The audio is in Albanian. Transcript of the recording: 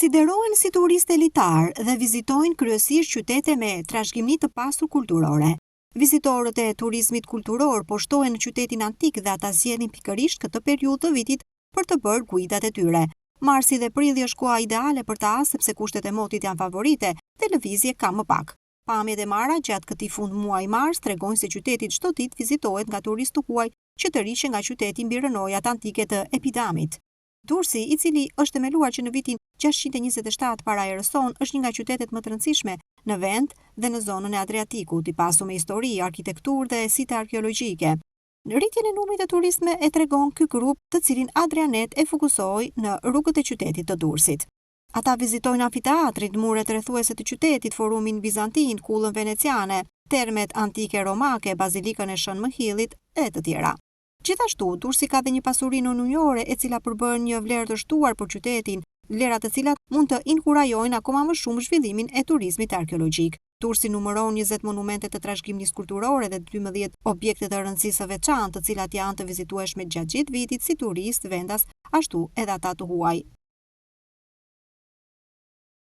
Konsiderohen si turistë elitarë dhe vizitojnë kryesisht qytete me trashëgimi të pasur kulturore. Vizitorët e turizmit kulturor po shtohen në qytetin antik dhe ata zgjedhin pikërisht këtë periudhë të vitit për të bërë guidat e tyre. Marsi dhe prilli është koha ideale për ta sepse kushtet e motit janë favorite dhe lëvizje ka më pak. Pamjet e marra gjatë këtij fund muaji mars tregojnë se qyteti çdo ditë vizitohet nga turistë të huaj që tërhiqen nga qyteti mbi rrënojat antike të Epidamit. Durrësi, i cili është themeluar që në vitin 627 para erës sonë, është një nga qytetet më të rëndësishme në vend dhe në zonën e Adriatikut, i pasur me histori, arkitekturë dhe site arkeologjike. Rritjen e numrit të turistëve e tregon ky grup, të cilin Adrianet e fokusoi në rrugët e qytetit të Durrësit. Ata vizitojnë amfiteatrin, muret rrethuese të qytetit, forumin bizantin, kullën veneciane, termet antike romake, bazilikën e Shën Mëhillit e të tjera. Gjithashtu, Durrësi ka dhe një pasuri nënujore e cila përbën një vlerë të shtuar për qytetin, vlera të cilat mund të inkurajojnë akoma më shumë zhvillimin e turizmit arkeologjik. Durrësi numëron 20 monumente të trashëgimisë kulturore dhe 12 objekte të rëndësisë së veçantë, të cilat janë të vizitueshme gjatë gjithë vitit si turistë vendas, ashtu edhe ata të huaj.